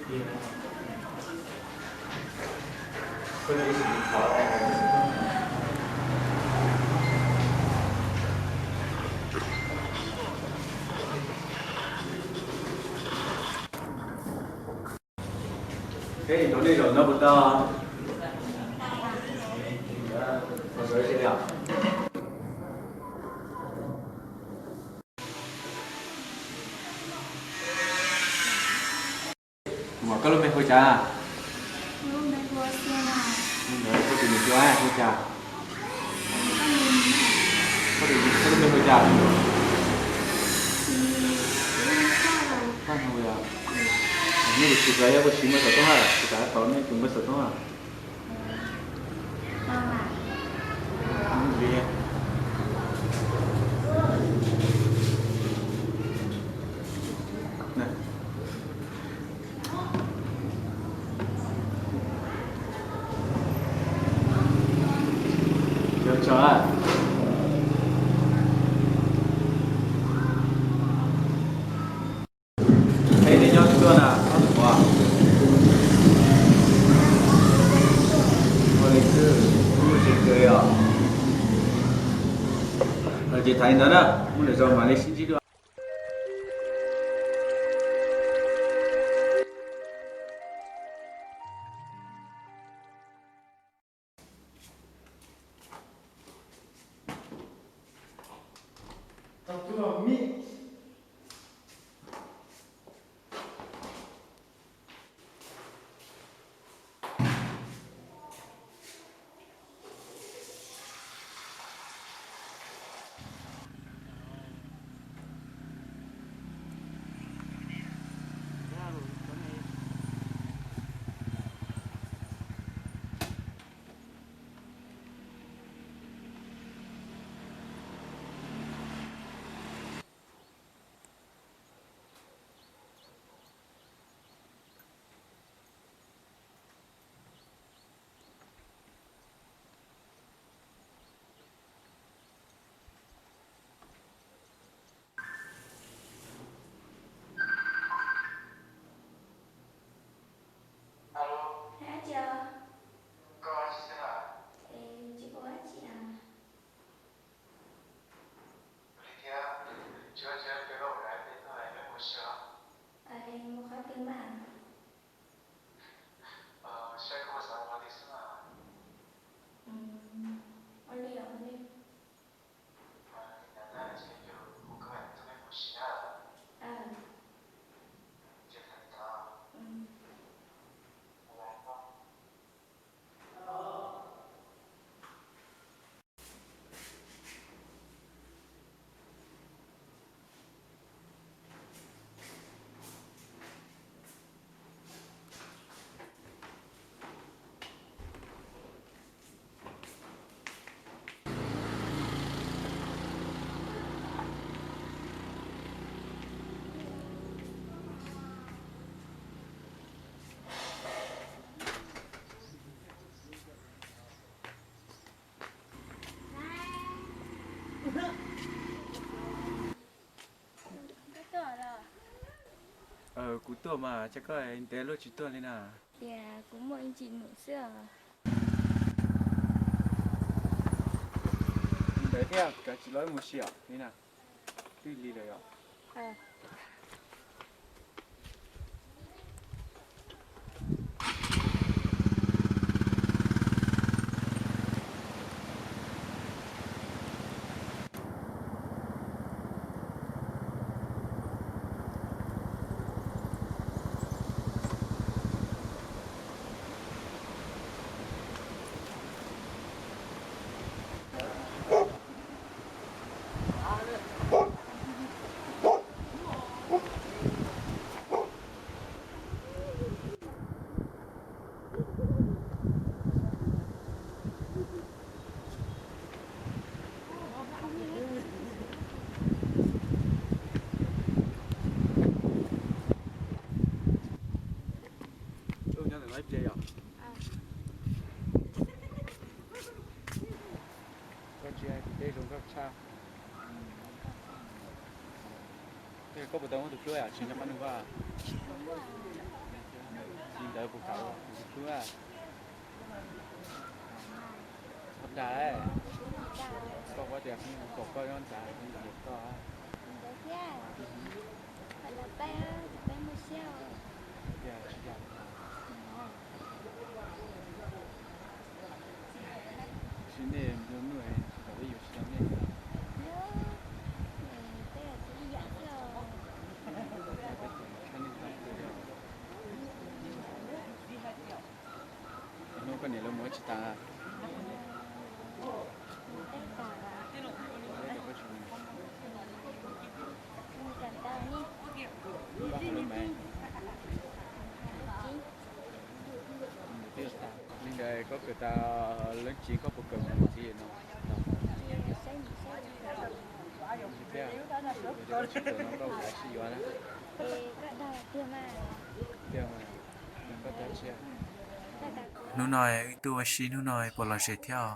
Peb nrog nej zaum no puas tau? Muam, koj lub npe hu cas? Ntawd koj tus niam tua hu cas? Koj tus, koj lub npe hu cas? Paj Hu yom. Nej tus txiv hlawv yog ua tsis muaj xov tooj a, tsis tas tau nej tus muaj xov tooj a. Peb nej nyob twg tuaj na, ob tug muam? Ua li xwb, muaj tsev kawg os. Ces tham li ntawd na, muaj lwm zaus mam li sib ntsib dua. Alo. Hais dab tsi os? Koj ua dab tsi xwb na? Es tsis ua dab tsi as. Ua li thiab, tsis ua tsis ua peb los mus nram peb tuaj es peb mus ua si os. Es mus qhov twg mas? Saib koj puas xav mus qhov twg xwb mas. Ua li os, ua li. Kuv tuaj mas, cas koj ntev luaj tsis tuaj li na? Tias kuv muaj ib ntsis num xwb os. Ntev thiab, kav tsij los mus ua si os li na. Twb lig lawm yom. Nyob ntawm no ib pliag yom. Koj ntsia tim tej zoo nkauj tshaj. Koj puas tau muaj tus hlub tsis nco qab nug koj? Kuv kawm tus hlub, koj dag, koj paub tias kuv pom koj nyob ntawd kuv nyiam koj. Tiag, tsis yog. Sis nej nplua nuj, tsis tau peb yuav tsis tau nej. Hnub koj niam lawv mus tsis tas. Li ntawd koj kawm tas leej txiv koj puas kawm mus ntxiv no? Tiag, koj tsis kawm no koj ua cas sib yuav na? Hnub no wb tuaj ua si hnub no puas lom zem thiab?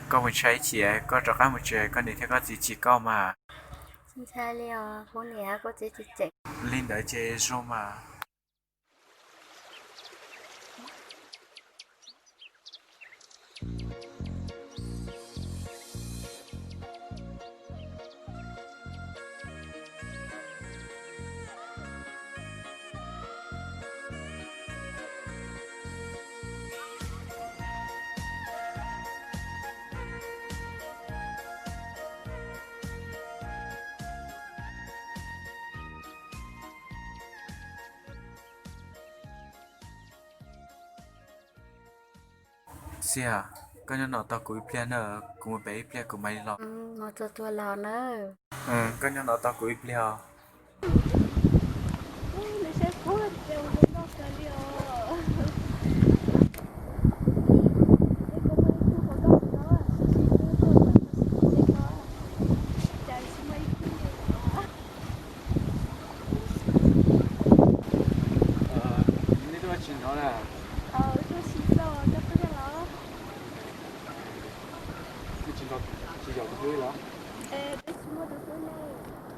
Koj mus tshais ib chim koj rov qab mus tsev, koj niam thiab koj txiv chim koj mas. Li ntawd ces zoo mas. Xias, koj nyob no tos kuv ib pliag na, kuv mus pem ib pliag kuv mam li los. Koj nyob no tos kuv ib pliag os. Nej tuaj tsis hnov na? Nej tsis, tsis yog tus hlub los?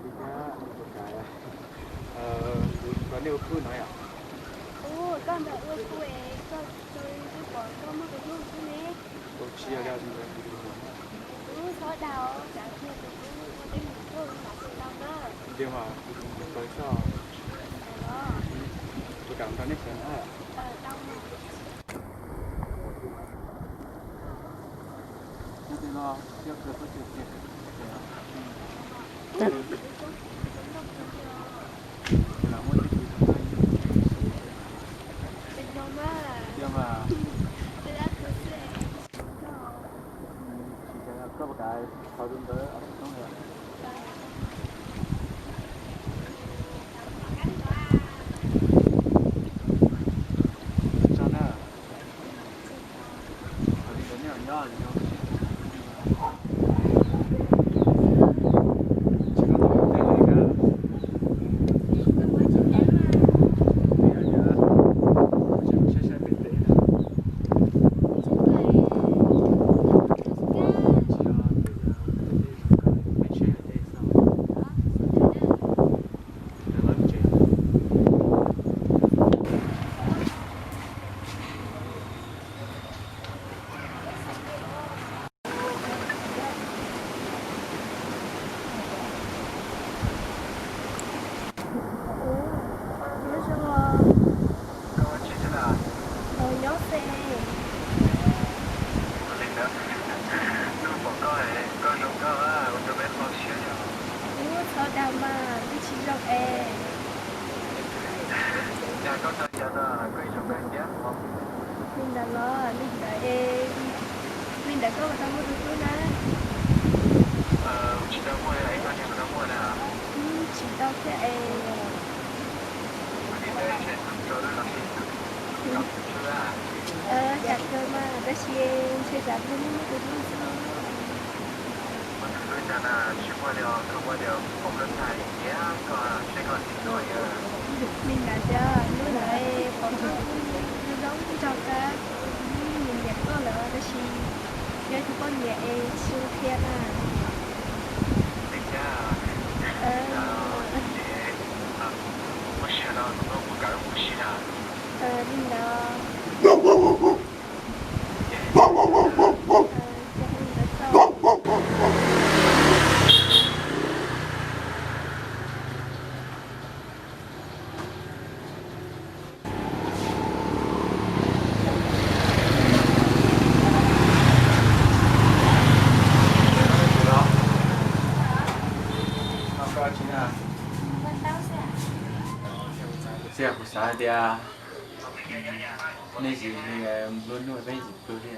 Li cas, kuv kom nej ua khub no yom? Ua tsis yog li tus hlub. Tiag mas, kuv tus hlub tau xwb. Kuv kam nrog nej sawv na. Koj puas kam thov tus ntawd? Tso na. Nyob zoo. Nyob xwb. Ub, txhob dag mas, twb tsis zoo es. Li ntawd los li ntawd es, li ntawd koj puas tau muaj tus hlub na? Tsis tau thiab es. Cas kawg mas, tab sis ntshe tsam tus hlub muaj tus hlub xwb. Li ntawd thiab, hnub ntawd pom koj zoo nrog koj, nyiam koj lawm tab sis yog ib tug poj niam es tsis zoo qhia na. Txiv, kuv xav hais tias nej yim nplua nuj peb yim pluag li,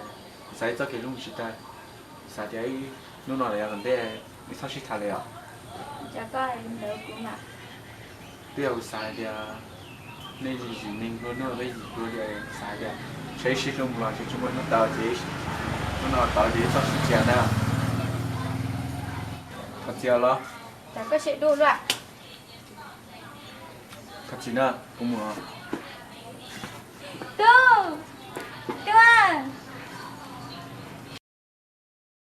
kuv xav ib txoj kev hlub mus tsis tau. Kuv xav tias hnub no los yog tom ntej wb txhob sib tham li os. Twb yog kuv xav hais tias nej yim neeg nplua nuj peb yim pluag li, xav hais tias ntshe ib sij hlub mus los ntshe tsis muaj hnub tau ces hnub no tau ces wb txhob sib tham na. Thov txim los? Thov txim na, kuv mus. Tub, Tub,